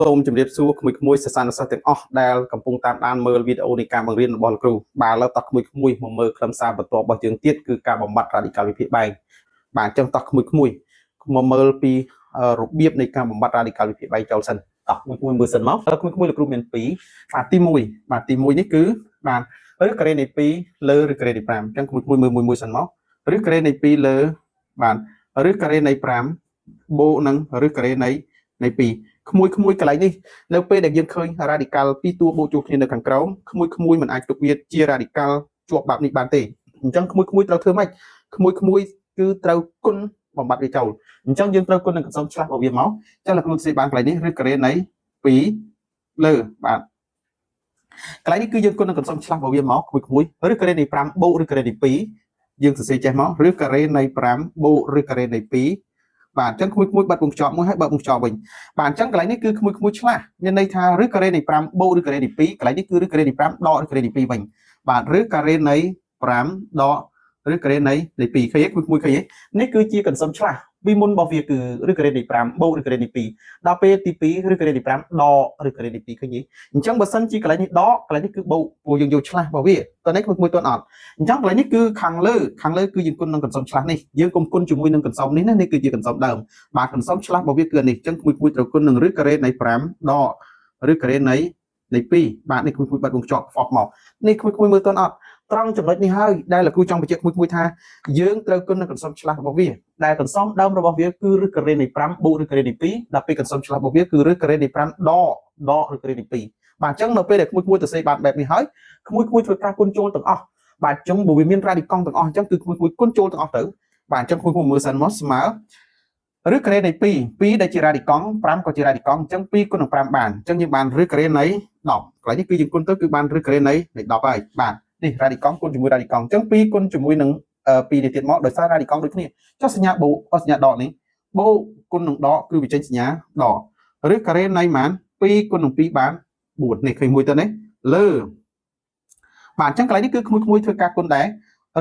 សូមជម្រាបសួរក្មួយៗសិស្សានុសិស្សទាំងអស់ដែលកំពុងតាមដានមើលវីដេអូនៃការបង្រៀនរបស់លោកគ្រូបាទឥឡូវតោះក្មួយៗមកមើលខ្លឹមសារបន្ទាប់របស់យើងទៀតគឺការបំបត្តិរ៉ាឌីកាល់វិភាគបែងបាទអញ្ចឹងតោះក្មួយៗមកមើលពីរបៀបនៃការបំបត្តិរ៉ាឌីកាល់វិភាគបែងចូលសិនតោះក្មួយៗមើលសិនមកតើក្មួយៗលោកគ្រូមាន2បាទទី1បាទទី1នេះគឺបាទឫសការ៉េនៃ2លើឫសការ៉េនៃ5អញ្ចឹងក្មួយៗមើលមួយមួយសិនមកឫសការ៉េនៃ2លើបាទឫសការ៉េនៃ5បូកនឹងឫសការ៉េនៃ2ក្មួយក្មួយកន្លែងនេះនៅពេលដែលយើងឃើញរ៉ាឌីកាល់ពីរតួបូកជួលគ្នានៅខាងក្រោមក្មួយក្មួយមិនអាចទុកវាជារ៉ាឌីកាល់ជាប់បែបនេះបានទេអញ្ចឹងក្មួយក្មួយត្រូវធ្វើម៉េចក្មួយក្មួយគឺត្រូវគុណបំបត្តិវាចូលអញ្ចឹងយើងត្រូវគុណនឹងកន្សុំឆ្លាស់របស់វាមកអញ្ចឹងលោកគ្រូសរសេរបានកន្លែងនេះឫសការ៉េនៃ2លើបាទកន្លែងនេះគឺយើងគុណនឹងកន្សុំឆ្លាស់របស់វាមកក្មួយក្មួយឫសការ៉េនៃ5បូកឫសការ៉េនៃ2យើងសរសេរចេះមកឫសការ៉េនៃ5បូកឫសការ៉េនៃ2បាទអញ្ចឹងក្មួយក្មួយបាត់វងខ្ចប់មួយហើយបើកវងខ្ចប់វិញបាទអញ្ចឹងកន្លែងនេះគឺក្មួយក្មួយឆ្លាស់មានន័យថាឫសការ៉េនៃ5បូកឫសការ៉េនៃ2កន្លែងនេះគឺឫសការ៉េនៃ5ដកឫសការ៉េនៃ2វិញបាទឫសការ៉េនៃ5ដកឫសការ៉េនៃ2ឃើញទេក្មួយក្មួយឃើញទេនេះគឺជាកន្សុំឆ្លាស់ពីមុនរបស់វាគឺឫសការ៉េនៃ5បូកឫសការ៉េនៃ2ដល់ពេលទី2ឫសការ៉េនៃ5ដកឫសការ៉េនៃ2ឃើញទេអញ្ចឹងបើសិនជាកន្លែងនេះដកកន្លែងនេះគឺបូកព្រោះយើងយកឆ្លាស់របស់វាតើនេះក្មួយក្មួយទាន់អត់អញ្ចឹងកន្លែងនេះគឺខាងលើខាងលើគឺយើងគុណនឹងកន្សុំឆ្លាស់នេះយើងកុំគុណជាមួយនឹងកន្សុំនេះណានេះគឺជាកន្សុំដើមបាទកន្សុំឆ្លាស់របស់វាគឺនេះអញ្ចឹងក្មួយក្មួយត្រូវគុណនឹងឫសការ៉េនៃ5ដកឫសការ៉េនៃ2បាទនេះក្មួយក្មួយបាត់វងខ្ចប់ហ្វប់មកនេះក្មួយក្មួយមើលទាន់អត់ត្រង់ចំណុចនេះហើយដែលលោកគ្រូចង់បញ្ជាក់ក្មួយក្មួយថាយើងត្រូវគុណនឹងកន្សុំឆ្លាស់របស់វាដែលកន្សុំដើមរបស់វាគឺឫសការ៉េនៃ5បូកឫសការ៉េនៃ2ដល់ពេលកន្សុំឆ្លាស់របស់វាគឺឫសការ៉េនៃ5ដកដកឫសការ៉េនៃ2បាទអញ្ចឹងនៅពេលដែលក្មួយក្មួយទៅសេបានបែបនេះហើយក្មួយក្មួយធ្វើការគុណចូលទាំងអស់បាទអញ្ចឹងបើវាមានរ៉ាឌីកង់ទាំងអស់អញ្ចឹងគឺក្មួយក្មួយគុណចូលទាំងអស់ទៅបាទអញ្ចឹងក្មួយក្មួយមើលសិនមកស្មើឫសការ៉េនៃ2 2ដែលជារ៉ាឌីកង់5ក៏ជារ៉ាឌីកង់អញ្ចឹង2គុណនឹង5បានអញ្ចឹងយើងបានឫសការ៉េនៃ10កន្លែងនេះគឺយើងគុណទៅគឺបានឫសការ៉េនៃ10ហើយបាទនេះរ៉ាឌីកង់គុណជាមួយរ៉ាឌីកង់អញ្ចឹង2គុណជាមួយនឹង2នេះទៀតមកដោយសាររ៉ាឌីកង់ដូចគ្នាចុះសញ្ញាបូកអសញ្ញាដកនេះបូកគុណនឹងដកគឺវាចេញសញ្ញាដកឫសការ៉េនៃប៉ុន្មាន2គុណនឹង2បាន4នេះឃើញមួយទៅនេះលើបាទអញ្ចឹងកន្លែងនេះគឺក្មួយក្មួយធ្វើការគុណដែរ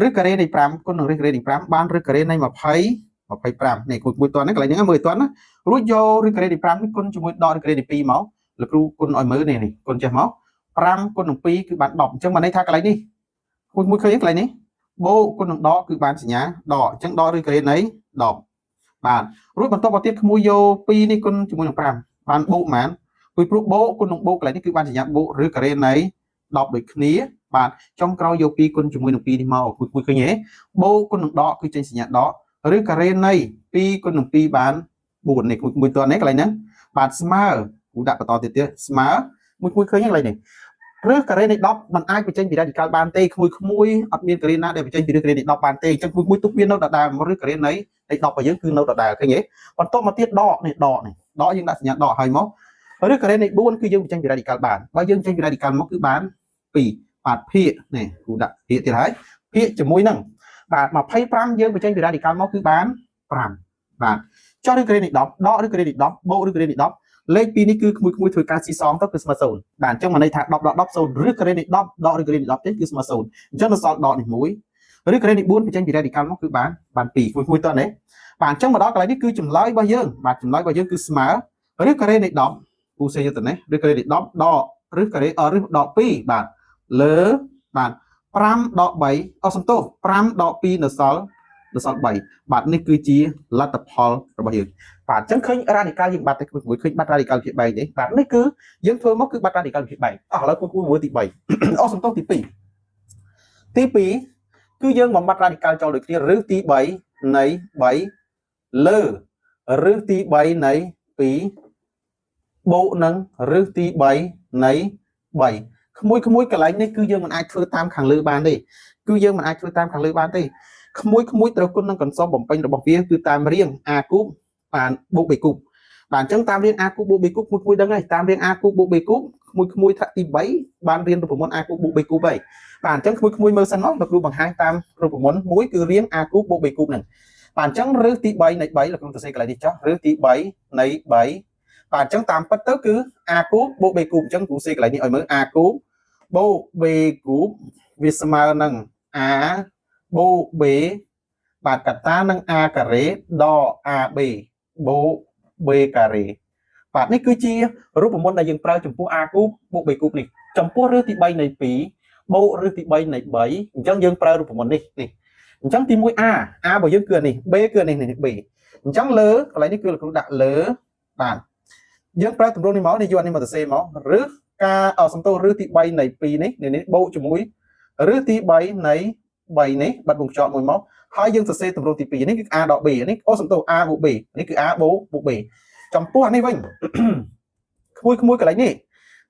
ឫសការ៉េនៃ5គុណនឹងឫសការ៉េនៃ5បានឫសការ៉េនៃ20 25នេះក្មួយក្មួយតន់ហ្នឹងកន្លែងហ្នឹងមើលតន់ណារួចយកឫសការ៉េនៃ5នេះគុណជាមួយដកឫសការ៉េនៃ2មកលោកគ្រូគុណឲ្យមើលនេះនេះគុណចេះមក5គុណនឹង2គឺបាន10អញ្ចឹងបានន័យថាកន្លែងនេះក្មួយក្មួយឃើញកន្លែងនេះបូកគុណនឹងដកគឺបានសញ្ញាដកអញ្ចឹងដកឫសការ៉េនៃ10បាទរួចបន្តមកទៀតក្មួយយក2នេះគុណជាមួយនឹង5បានបូកប៉ុន្មានពីព្រោះបូកគុណនឹងបូកកន្លែងនេះគឺបានសញ្ញាបូកឫសការ៉េនៃ10ដូចគ្នាបាទចុងក្រោយយក2គុណជាមួយនឹង2នេះមកមួយមួយឃើញទេបូកគុណនឹងដកគឺចេញសញ្ញាដកឫសការ៉េនៃ2គុណនឹង2បាន4នេះមួយមួយតនេះកន្លែងហ្នឹងបាទស្មើគូដាក់បន្តទៀតទៀតស្មើមួយមួយឃើញកន្លែងនេះឫសការ៉េនៃ10มันអាចបញ្ចេញពីរ៉ាឌីកាល់បានទេក្មួយក្មួយអត់មានការ៉េណាដែលបញ្ចេញពីឫសការ៉េនៃ10បានទេអញ្ចឹងក្មួយក្មួយទុកវានៅដដែលឫសការ៉េនៃ10របស់យើងគឺនៅដដែលឃើញទេបន្ទាប់មកទៀតដកនេះដកនេះដកយើងដាក់សញ្ញាដកឲ្យមកឫសការ៉េនៃ4គឺយើងបញ្ចេញពីរ៉ាឌីកាល់បានបើយើងចេញពីរ៉ាឌីកាល់មកគឺបាន2បាទភាគនេះគូដាក់ភាគទៀតហើយភាគជាមួយនឹងបាទ25យើងបញ្ចេញពីរ៉ាឌីកាល់មកគឺបាន5បាទចុះឫសការ៉េនៃ10ដកឫសការ៉េនៃ10បូកឫសការ៉េនៃ10លេខ2នេះគឺក្មួយក្មួយធ្វើការស៊ីសងទៅគឺស្មើ0បាទអញ្ចឹងមកន័យថា10ដក10 0ឫសការ៉េនៃ10ដកឫសការ៉េនៃ10ទេគឺស្មើ0អញ្ចឹងនៅសល់ដកនេះមួយឫសការ៉េនៃ4បញ្ចេញពីរ៉ាឌីកាល់មកគឺបានបាន2ក្មួយក្មួយតើនេះបាទអញ្ចឹងមកដល់កន្លែងនេះគឺចម្លើយរបស់យើងបាទចម្លើយរបស់យើងគឺស្មើឫសការ៉េនៃ10ពូសេយកទៅនេះឫសការ៉េនៃ10ដកឫសការ៉េអឫសដក2បាទលើបាទ5ដក3អស់សំទោស5ដក2នៅសល់នៅសល់3បាទនេះគឺជាលទ្ធផលរបស់យើងបាទអញ្ចឹងឃើញរ៉ាឌីកាល់យើងបាត់តែមួយឃើញបាត់រ៉ាឌីកាល់ជាបែងទេបាទនេះគឺយើងធ្វើមកគឺបាត់រ៉ាឌីកាល់ជាបែងអស់ឥឡូវគូមួយទី3អស់សំទោសទី2ទី2គឺយើងបំបត្តិរ៉ាឌីកាល់ចូលដូចគ្នាឫសទី3នៃ3លើឫសទី3នៃ2បូកនឹងឫសទី3នៃ3ក្មួយក្មួយកន្លែងនេះគឺយើងមិនអាចធ្វើតាមខាងលើបានទេគឺយើងមិនអាចធ្វើតាមខាងលើបានទេក្មួយក្មួយត្រូវគុណនឹងកន្សុំបំពេញរបស់វាគឺតាមរាង a គូបបានបូក b គូបបាទអញ្ចឹងតាមរាង a គូបបូក b គូបក្មួយក្មួយដឹងហើយតាមរាង a គូបបូក b គូបក្មួយក្មួយថ្នាក់ទី3បានរៀនរូបមន្ត a គូបបូក b គូបហើយបាទអញ្ចឹងក្មួយក្មួយមើលសិនមកលោកគ្រូបង្ហាញតាមរូបមន្តមួយគឺរាង a គូបបូក b គូបហ្នឹងបាទអញ្ចឹងឫសទី3នៃ3លោកគ្រូសរសេរកន្លែងនេះចុះឫសទី3នៃ3បាទអញ្ចឹងតាមពិតទៅគឺ a គូបបូក b គូបអញ្ចឹងគ្រូសេកន្លែងនេះឲ្យមើល a គូបបូក b គូបវាស្មើនឹង a បូក b បាទកតានឹង a ការ៉េដក ab បូក b ការ៉េ បាទនេះគឺជារូបមន្តដែលយើងប្រើចំពោះ a គូបបូក b គូបនេះចំពោះឫសទី3នៃ2បូកឫសទី3នៃ3អញ្ចឹងយើងប្រើរូបមន្តនេះនេះអញ្ចឹងទី1 a a របស់យើងគឺអានេះ b គឺអានេះនេះ b អញ្ចឹងលើកន្លែងនេះគឺលោកគ្រូដាក់លើបាទយើងប្រើទម្រង់នេះមកនេះយកអានេះមកសរសេរមកឬការសំទោសឫសទី3នៃ2នេះនេះបូកជាមួយឫសទី3នៃ3នេះបិទវង់ក្រចកមួយមកហើយយើងសរសេរទម្រង់ទី2នេះគឺ a ដក b នេះអូសំទោស a បូក b នេះគឺ a បូកបូក b ចំពោះអានេះវិញក្មួយក្មួយកន្លែងនេះ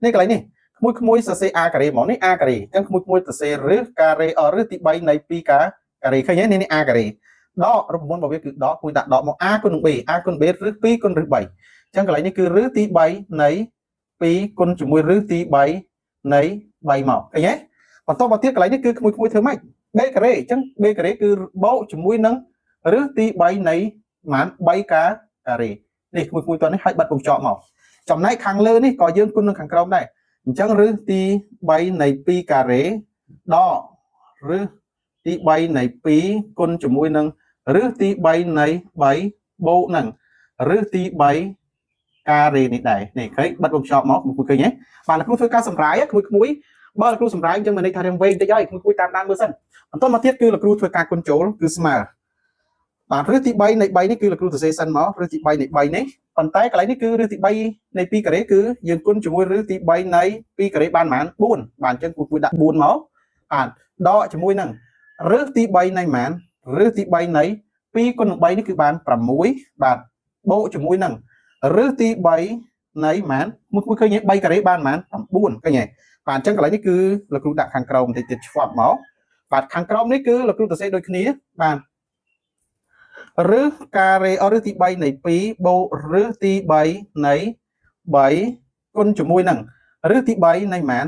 នេះកន្លែងនេះក្មួយក្មួយសរសេរ a ការ៉េហ្មងនេះ a ការ៉េអញ្ចឹងក្មួយក្មួយសរសេរឫសការ៉េអឫសទី3នៃ2ការការ៉េឃើញទេនេះនេះ a ការ៉េដករូបមន្តរបស់វាគឺដកគួយដាក់ដកមក a គុណនឹង b a គុណ b ឫស2គុណឫស3អញ្ចឹងកន្លែងនេះគឺឫសទី3នៃ2គុណជាមួយឫសទី3នៃ3មកឃើញទេបន្តមកទៀតកន្លែងនេះគឺក្មួយក្មួយធ្វើម៉េច b ការ៉េអញ្ចឹង b ការ៉េគឺបូកជាមួយនឹងឫសទី3នៃប្រហែល3ការការ៉េនេះក្មួយក្មួយតនេះឲ្យបិទវង់ក្រចកមកចំណែកខាងលើនេះក៏យើងគុណនឹងខាងក្រោមដែរអញ្ចឹងឫសទី3នៃ2ការ៉េដកឫសទី3នៃ2គុណជាមួយនឹងឫសទី3នៃ3បូកនឹងឫសទី3ការ៉េនេះដែរនេះឃើញបិទវង់ក្រចកមកមួយឃើញទេបាទលោកគ្រូធ្វើការសម្រាយក្មួយក្មួយបើលោកគ្រូសម្រាយអញ្ចឹងមានន័យថារៀងវែងតិចហើយក្មួយក្មួយតាមដានមើលសិនបន្តមកទៀតគឺលោកគ្រូធ្វើការគុណចូលគឺស្មើបាទឫសទី3នៃ3នេះគឺលោកគ្រូសរសេរសិនមកឫសទី3នៃ3នេះប៉ុន្តែកន្លែងនេះគឺឫសទី3នៃ2ការ៉េគឺយើងគុណជាមួយឫសទី3នៃ2ការ៉េបានប៉ុន្មាន4បាទអញ្ចឹងគូគួយដាក់4មកបាទដកជាមួយនឹងឫសទី3នៃប៉ុន្មានឫសទី3នៃ2គុណនឹង3នេះគឺបាន6បាទបូកជាមួយនឹងឫសទី3នៃប៉ុន្មានមួយគួយឃើញ3ការ៉េបានប៉ុន្មាន9ឃើញទេបាទអញ្ចឹងកន្លែងនេះគឺលោកគ្រូដាក់ខាងក្រោមបន្តិចទៀតឆ្វាប់មកបាទខាងក្រោមនេះគឺលោកគ្រូសរសេរដូចគ្នាបាទឫសការ៉េឫសទី3នៃ2បូកឫសទី3នៃ3គុណជាមួយនឹងឫសទី3នៃប៉ុន្មាន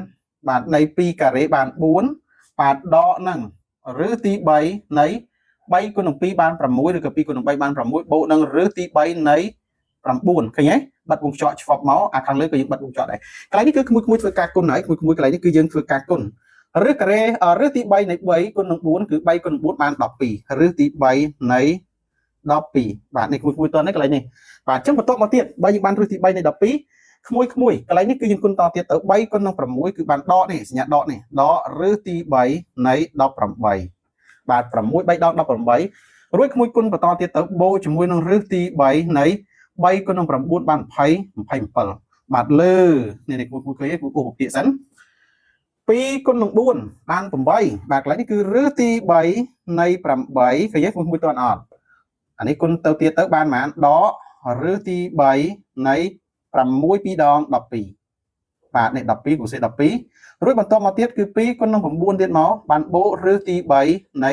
បាទនៃ2ការ៉េបាន4បាទដកនឹងឫសទី3នៃ3គុណនឹង2បាន6ឬក៏2គុណនឹង3បាន6បូកនឹងឫសទី3នៃ9ឃើញទេបិទវង់ក្រចកឆ្វប់មកអាខាងលើក៏យើងបិទវង់ក្រចកដែរកន្លែងនេះគឺក្មួយក្មួយធ្វើការគុណហើយក្មួយក្មួយកន្លែងនេះគឺយើងធ្វើការគុណឫសការ៉េឫសទី3នៃ3គុណនឹង4គឺ3គុណ4បាន12ឫសទី3នៃ12បាទនេះក្មួយក្មួយតនេះកន្លែងនេះបាទអញ្ចឹងបន្ទាប់មកទៀតបើយើងបានឫសទី3នៃ12ក្មួយក្មួយកន្លែងនេះគឺយើងគុណតទៀតទៅ3គុណនឹង6គឺបានដកនេះសញ្ញាដកនេះដកឫសទី3នៃ18បាទ6 3ដង18រួចក្មួយគុណបន្តទៀតទៅបូកជាមួយនឹងឫសទី3នៃ3គុណនឹង9បាន20 27បាទលើនេះនេះក្មួយក្មួយឃើញគូឧបភាគសិន2គុណនឹង4បាន8បាទកន្លែងនេះគឺឫសទី3នៃ8ឃើញទេក្មួយក្មួយតន់អត់អានេះគុណទៅទៀតទៅបានប៉ុន្មានដកឫសទី3នៃ6 2ដង12បាទនេះ12គូសេ12រួចបន្តមកទៀតគឺ2គុណនឹង9ទៀតមកបានបូកឫសទី3នៃ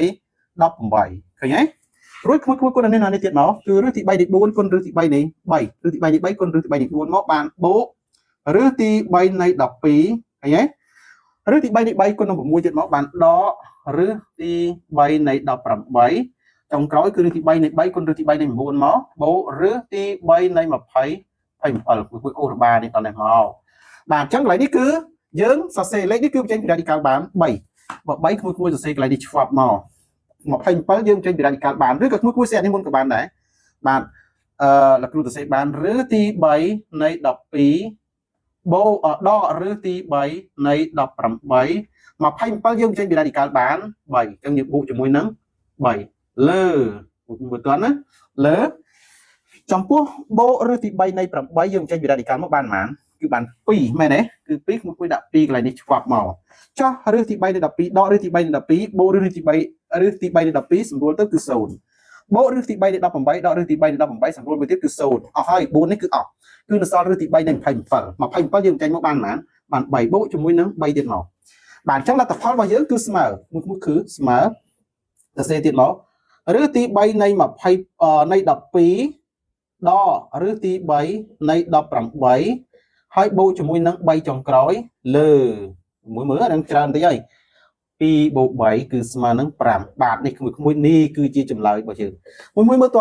18ឃើញទេរួចក្មួយក្មួយគុណនេះណានេះទៀតមកគឺឫសទី3នៃ4គុណឫសទី3នៃ3ឫសទី3នៃ3គុណឫសទី3នៃ4មកបានបូកឫសទី3នៃ12ឃើញទេឫសទី3នៃ3គុណនឹង6ទៀតមកបានដកឫសទី3នៃ18ចុងក្រោយគឺឫសទី3នៃ3គុណឫសទី3នៃ9មកបូកឫសទី3នៃ20 27គួយអូសបានេះតនេះមកបាទអញ្ចឹងកន្លែងនេះគឺយើងសរសេរលេខនេះគឺបញ្ចេញពីរ៉ាឌីកាល់បាន3បើ3ក្មួយក្មួយសរសេរកន្លែងនេះឆ្វាប់មក27យើងចេញពីរ៉ាឌីកាល់បានឬក៏ក្មួយក្មួយសេនេះមុនក៏បានដែរបាទអឺលោកគ្រូសរសេរបានឫសទី3នៃ12បូកដកឫសទី3នៃ18 27យើងចេញពីរ៉ាឌីកាល់បាន3អញ្ចឹងយើងបូកជាមួយនឹង3លើមួយទាន់ណាលើចំពោះបូកឫសទី3នៃ8យើងចេញពីរ៉ាឌីកាល់មកបានប៉ុន្មានគឺបាន2មែនទេគឺ2ក្មួយដាក់2កន្លែងនេះឆ្វាប់មកចោះឫសទី3នៃ12ដកឫសទី3នៃ12បូកឫសទី3ឫសទី3នៃ12សម្រួលទៅគឺ0បូកឫសទី3នៃ18ដកឫសទី3នៃ18សម្រួលមួយទៀតគឺ0អស់ហើយ4នេះគឺអស់គឺនៅសល់ឫសទី3នៃ27 27យើងចេញមកបានប៉ុន្មានបាន3បូកជាមួយនឹង3ទៀតមកបាទអញ្ចឹងលទ្ធផលរបស់យើងគឺស្មើមួយមួយគឺស្មើសរសេរទៀតមកឫសទី3នៃ20នៃ12ដកឫសទី3នៃ18ហើយបូកជាមួយនឹង3ចុងក្រោយលើមួយមើលអានឹងច្រើនតិចហើយ2បូក3គឺស្មើនឹង5បាទនេះក្មួយក្មួយនេះគឺជាចម្លើយរបស់យើងមួយមួយមើលត